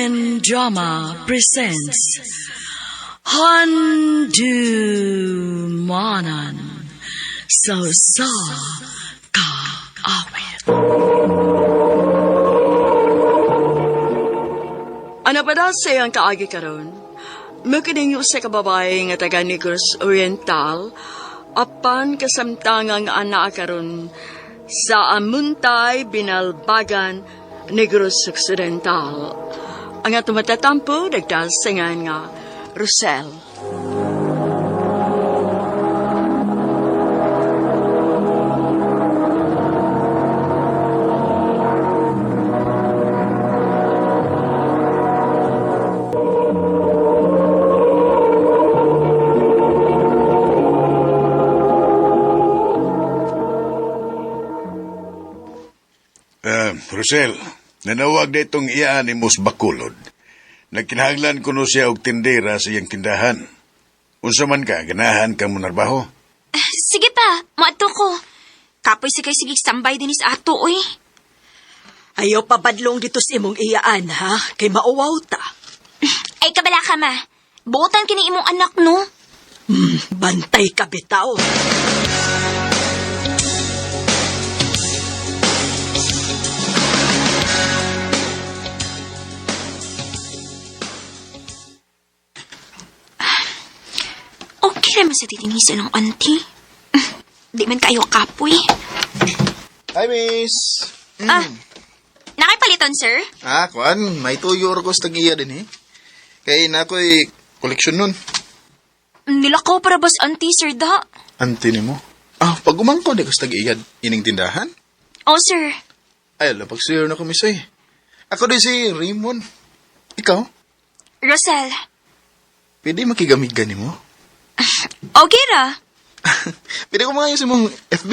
Philippine Drama presents Handumanan sa Sa Kaawit. Ano pa daw sa iyang kaagi karon? Mukining sa kababae nga taga Negros Oriental, apan kasamtangang ana karon sa Amuntay, Binalbagan, Negros Occidental. Ang atong matatampo, nagdasingan nga Rosel. Rosel, nanawag na itong iyaan ni Mus Bakulod. Nagkinahanglan kuno siya og tindera sa iyang tindahan. Unsa man ka, ganahan ka mo narbaho. Sige pa, moadto ko. Kapoy si kay sige standby din sa ato oy. Ayaw pabadlong dito sa imong iyaan, ha? Kay mauwaw ta. Ay kabala ka ma. Buotan kini imong anak no. Bantay ka bitaw. Okay naman sa titingisan ng auntie. Di man kayo kapoy. Hi, miss. Ah, nakipaliton sir? Ah, kuan, may tuyo or ko sa tag-iya din eh. Kay na ako'y koleksyon nun. Nilakaw para bas auntie sir da. Ante ni mo. Ah, pag umangko di ko sa tag-iya ining tindahan. Oh sir, Ay, ala, pag sure na ko, miss eh. Ako din si Raymond. Ikaw, Rosel. pwede makigamig gani mo? Okay ra. Pwede ko mga sa mong FB?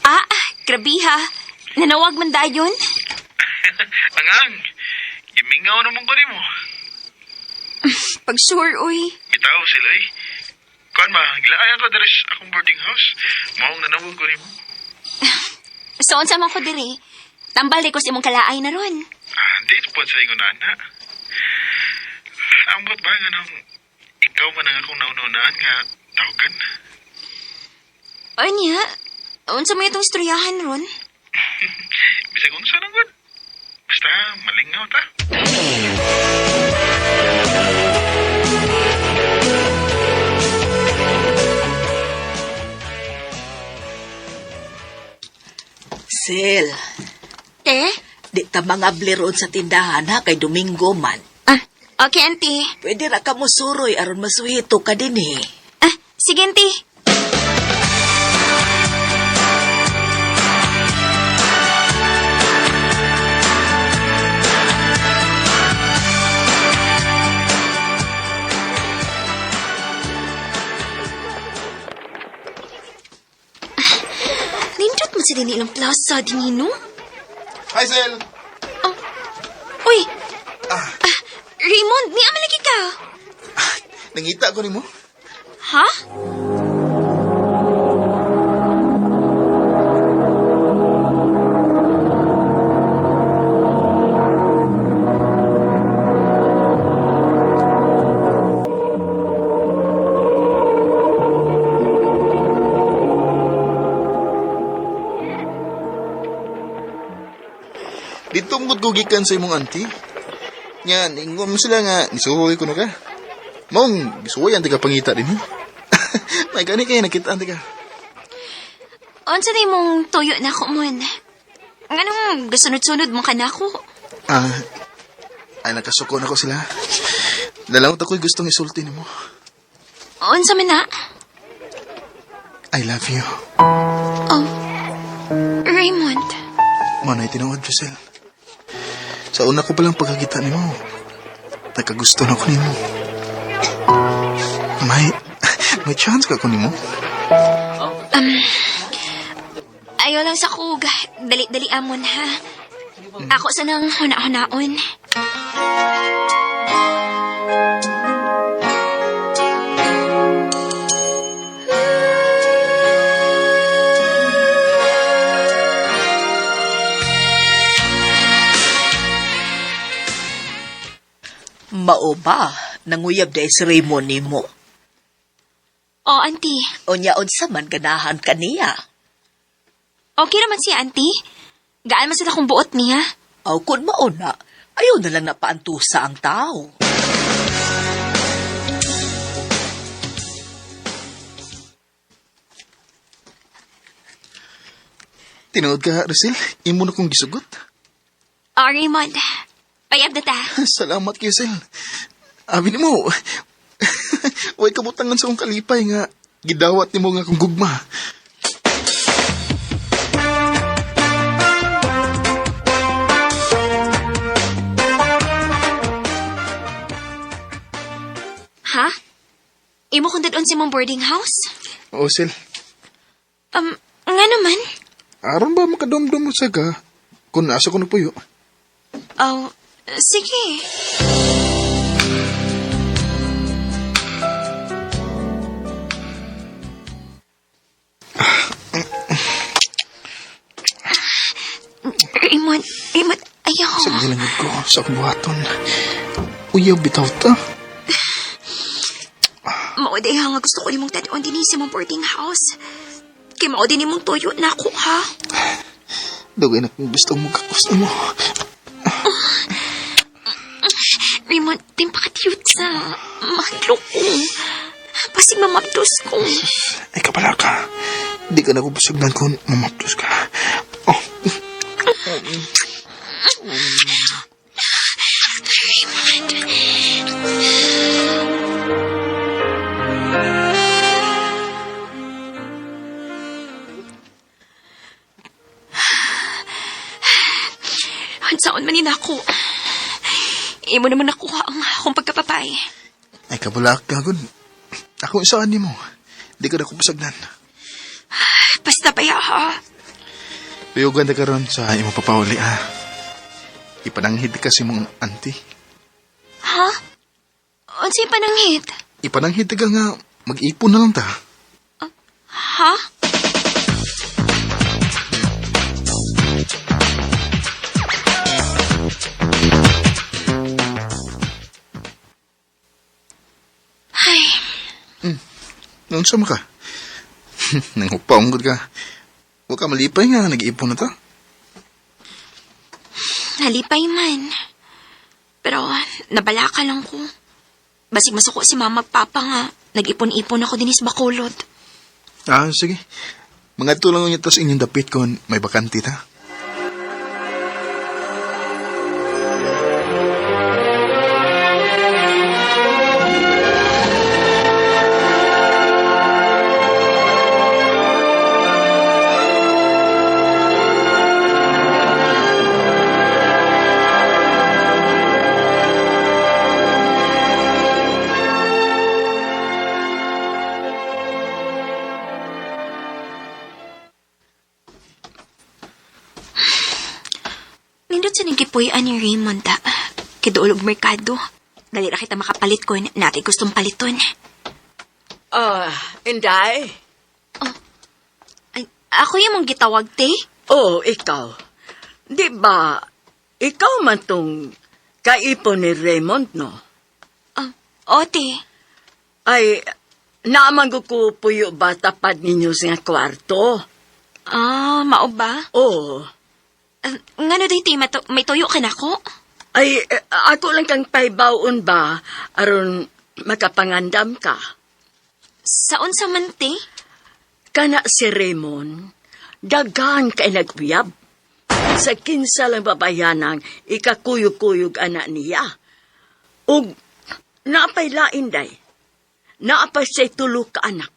Ah, grabe ha. Nanawag man dayon. Angang, gimingaw naman ko nimo. Pag sure oy. Bitaw sila eh. Kuan ma, gilaayan ko diri sa akong boarding house. Maong nanawag ko nimo. So unsa man ko diri? Tambal di ko sa imong kalaay na ron. Ah, di po sa ingon ana. Ambot ba nga nang ikaw man ang akong naununaan nga tawagan? Anya, unsa may itong istoryahan ron? Bisag unsa nang gud. Basta malingaw ta. Sel, Te? di ta mga roon sa tindahan, ha? Kay Domingo man. Ah, okay, auntie. Pwede ra ka musuroy aron masuhito ka din eh. Ah, sige, auntie. Nindot mo sa din ilang plaza, din no? Hi, Sel. Uy! Ah, Raymond, ni amalagi ka. Nangita ko nimo. Ha? Dito mo ko gikan sa imong auntie. Nya, ingon mo sila nga, nisuhoy ko no ka. Mong, gisuhoy ang ka pangita din eh. May gani kay nakita ante ka. Unsa na imong tuyo na ako mon? Nganong gasunod-sunod mo ka na ako? Ah, ay nakasuko na ko sila. Dalawang tako'y gustong isulti nimo. Unsa man na? I love you. Oh, Raymond. Manay tinuod, Giselle. Sa una ko palang pagkakita nimo, nagkagusto na ko nimo. May, may chance ka ko nimo. Ayaw lang sa kug. Dali-dali amon ha. Ako sa nang huna-hunaon. Mao ba, nanguyab day si Raymond nimo. O, auntie. Unya unsa man ganahan kaniya. Okay naman siya, auntie. Gaan man sila kung buot niya. Aw kun mao na, ayaw na lang napaantusa ang tao. Tinuod ka, Rosel. Imo na kong gisugot. O, Raymond. Payab na ta. Salamat kay Sel. Abi nimo. Way kabutangan sa akong kalipay nga gidawat nimo nga akong gugma. Ha? Imo kong dadon sa imong boarding house? Oo, Sel. Nga naman. Aron ba makadomdom mo sa ka kung nasa ko nagpuyo? Oh, sige. Raymond, Raymond, ayaw. Sa gilangod ko sa akong buhaton. Uyaw bitaw ta. Mao day ha nga gusto ko nimong tadon din sa imong boarding house. Kay mao din nimong tuyo na ako ha. Dugay na kung gusto mo kakos mo. Raymond, timpakatiyot sa mahadlok ko. Pasig mamaptos ko. Ay kabala ka. Di ka na ko pasugdan kung mamaptos ka. Oh, Raymond. Hansaon man ni nako. Imo naman nakuha ang akong pagkapapay. ay kabala ka gud. Ako isaan nimo. Di ka na ko pasagdan. Basta ba ha? Piyugan na karon sa imong papauli ha. Ipananghid ka sa imong auntie. Ha? Unsay pananghit? Ipananghid ka nga mag-ipon na lang ta. Ha? Ay, Noon sama ka? Nanghupaong gud ka. Huwag ka malipay nga, nag-iipon na ta. nalipay man. Pero nabalaka lang ko. Basig masuko si mama at papa nga. Nag-ipon-ipon ako din sa Bacolod. Ah, sige. Mga tulang niya tas inyong dapit kung may bakante ta. Nindot sa nagkipuy-an ni Raymond ta. Kiduolog merkado. Dali ra kita makapalit ko natin gustong paliton. Ah, Inday? Ay, ako yung mong gitawag, te. Oh, ikaw. Di ba, ikaw man tong kaipon ni Raymond, no? Ah, o, te. Ay, naman ko ko puyo ba tapad ninyo sa kwarto? Ah, mao ba? Oo. Ah, ngano day, te, may tuyo ka na ko? Ay, eh, ako lang kang paibawon ba aron makapangandam ka? Sa unsa man, te? Kana si Raymond, dagan kay naguyab. Sa kinsa lang babayanang ikakuyog-kuyog anak niya. Ug naapay lain day. Naapay say tulo ka anak.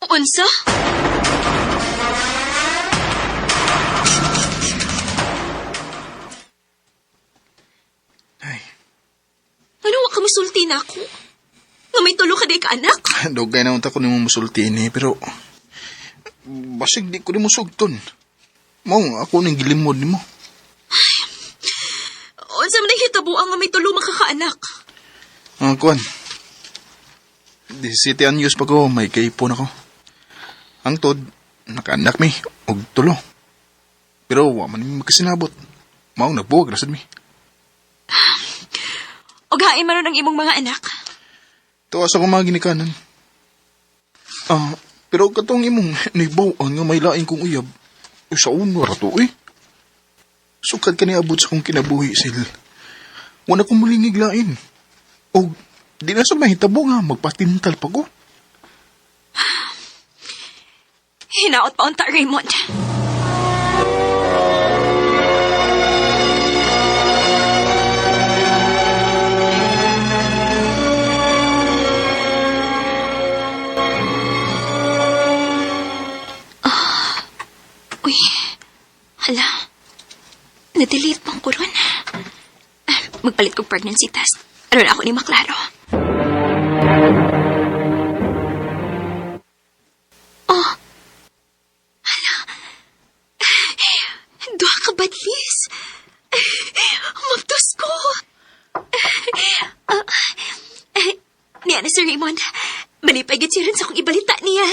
Unsa? Ay, Ano wa ka musulti na ako? Nga may tulo ka day ka anak? dugay na unta ko nimo musulti ni pero basig di ko nimo sugton. Mong ako ning gilimod nimo. Unsa man nahitabuang nga may tulo makakaanak? Ang kuan. 17 anyos pa ko, may kaipon ako. Ang tod, nakaanak mi, og tulo. Pero wa man mi magkasinabot. Maong nagbuwag ra sad mi. Hain man ang imong mga anak. Tuwa sa akong mga ginikanan. Ah, pero katong imong nibawaan nga may lain kong uyab, ay sa uno ra to eh. Sukad ka niabot sa akong kinabuhi, Sil. Wala kong mulingig lain. O, di na sa mahitabo nga, magpatintal pa ko. Hinaot pa unta, Raymond. Ah, uy, hala. Na-delete pang ko ron. Ah, magpalit kong pregnancy test. Aron ako ni maklaro. Oh, duha ka badlis. Mabdos ko. Ah, eh, niya na si Raymond. Malipay gid siya rin sa akong ibalita niya.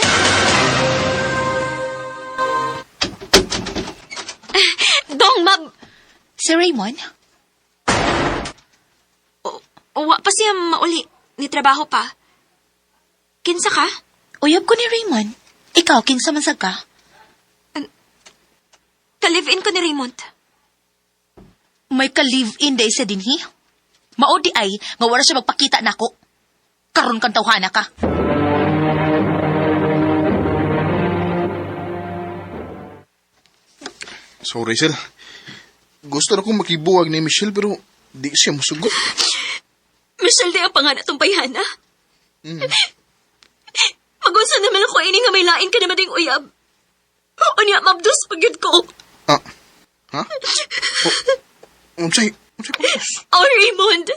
Ah, Dong, mab... Si Raymond? Wa pa siya mauli. Ni trabaho pa. Kinsa ka? Uyab ko ni Raymond. Ikaw, kinsa man sad ka? Ka-live-in ko ni Raymond. May ka-live-in day sa dinhi. Mao di ay, nga wala siya magpakita nako. Karon kang tawhana ka. Sorry, Sil. Gusto na kong makibuwag ni Michelle pero di siya musugot. Michelle, di ang pangalan itong bayhana. Magunsa naman ako ini nga may lain ka naman ding uyab. Unya, mabdos pagyud ko. Ah, ha? Oh, unsay, unsay pagkos? Oh, Raymond!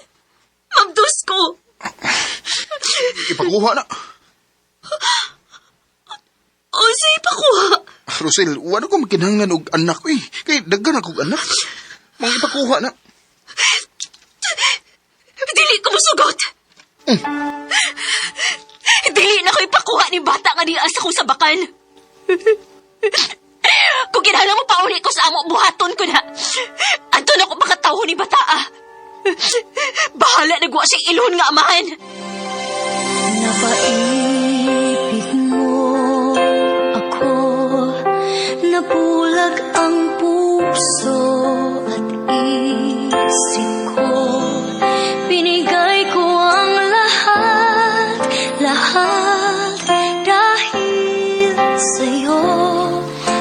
Mabdos ko! Ipakuha na. Oh, say pa ko. Rosel, wala ko makinahanglan og anak eh. Kay daghan akong anak. Mang ipakuha na. Dili ko musugot. Dili na ko ipakuha ni bata nga niya sa kong sabakan. Kung kinahanglan mo pauli ko sa amo, buhaton ko na. Anto na ko makatawo ni bata ah. Bahala na guwa siyang ilon nga amahan. Napaibig mo ako, nabulag ang puso at isip ko. Binigay ko ang lahat, lahat dahil sa'yo.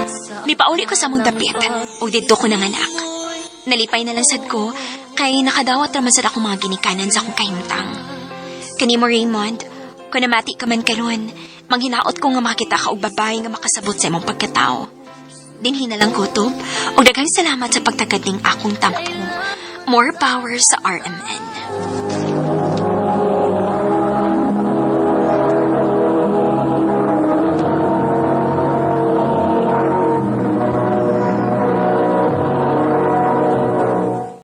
Sa Mipauli ko sa among dapit, ug didto ko nanganak. Nalipay na lang sad ko, kay nakadawat raman sad akong mga ginikanan sa akong kahimtang. Kanimo Raymond, kung namati ka man karon, manghinaot ko nga makita ka og babae nga makasabot sa imong pagkatao. Dinhi na lang kutob, ug daghang salamat sa pagtagad ning akong tampo. More power sa RMN.